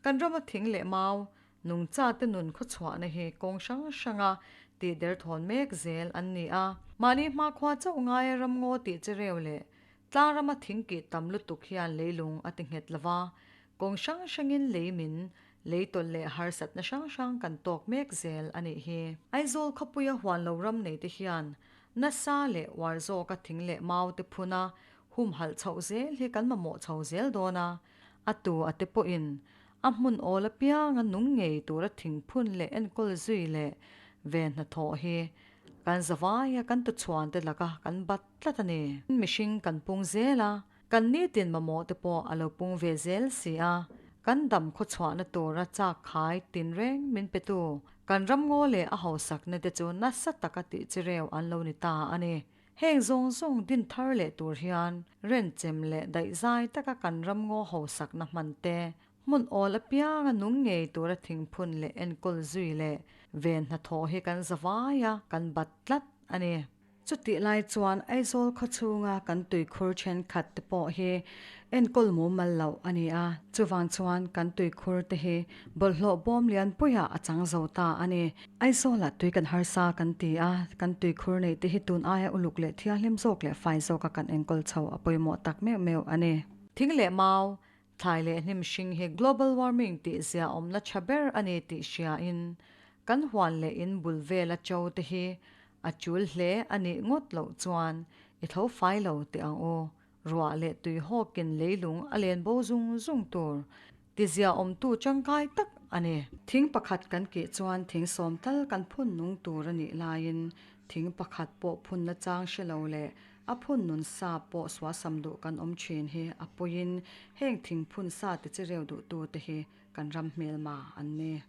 Kan rama thing leh mau, nungchate nun khawchhuahna hi kawng hrang hranga tih derthawn mek zel an ni a. Mahni hmakhua chauh ngaia ramngaw tih chereu leh tlang rama thing kih tam lutuk hian leilung a ti nghet lo va, kawng hrang hrangin lei min lei tawlh leh harsatna hrang hrang kan tawk mek zel a nih hi. Aizawl khawpuia huan lo ram neite hian nasa leh uar zawka thing leh mau te phuna humhalh chhoh zel hi kan mamawh chho zel dawn a, a tu a te pawhin a hmun awl apianga nung ngei tura thing phun leh enkawl zui leh ve hnathawh hi kan zavaia kan tuchhuan te laka kan bat tlat a ni. Mihring kan pung zel a, kan nitin mamawh te pawh a lo pung ve zel si a, kan dam khawchhuahna tura chak khai tinreng min petu kan ramngaw leh a hausakna te chu nasa taka tih chi reu an lo ni ta a ni. Heng zawng zawng din thar leh tur hian renchem leh daihzai taka kan ramngaw hausakna hman te, hmun awl apianga nung ngei tura thingphun leh enkawl zui leh ven hnathawh hi kan zavai a, kan bat tlat a ni. Chutih lai chuan Aizawl khawchhunga kan tuikhur thenkhat te pawh hi enkawl mumal loh a ni a, chuvang chuan kan tuikhur te hi bawlhhlawh bawm lianpuiah a chang zo ta a ni. Aizawlah tui kan harsa kan ti a, kan tuikhur neih te hi tun aia uluk leh thianghlim zawk leh fai zawka kan enkawl chho a pawimawh tak meuh meuh a ni. Thing leh mau, thlai leh hnim hring hi global warming tih zia awmna tha ber a ni tih hriain kan huan leh in bul vela cho te hi a chul hle a nih ngawt loh chuan i tho fai lo teh ang u. Ruah leh tui hawkin leilung a len bo zung zung tur tizia awmtu tangkai tak a ni. Thing pakhat kan kih chuan thing sawm tal kan phun nung tur a nih laiin thing pakhat pawh phun na chang hre lo leh a phun nun sa pawh suasam duh kan awm thin hi a pawiin heng thing phun sa ti chi reu duhtute hi kan ram hmelma an ni.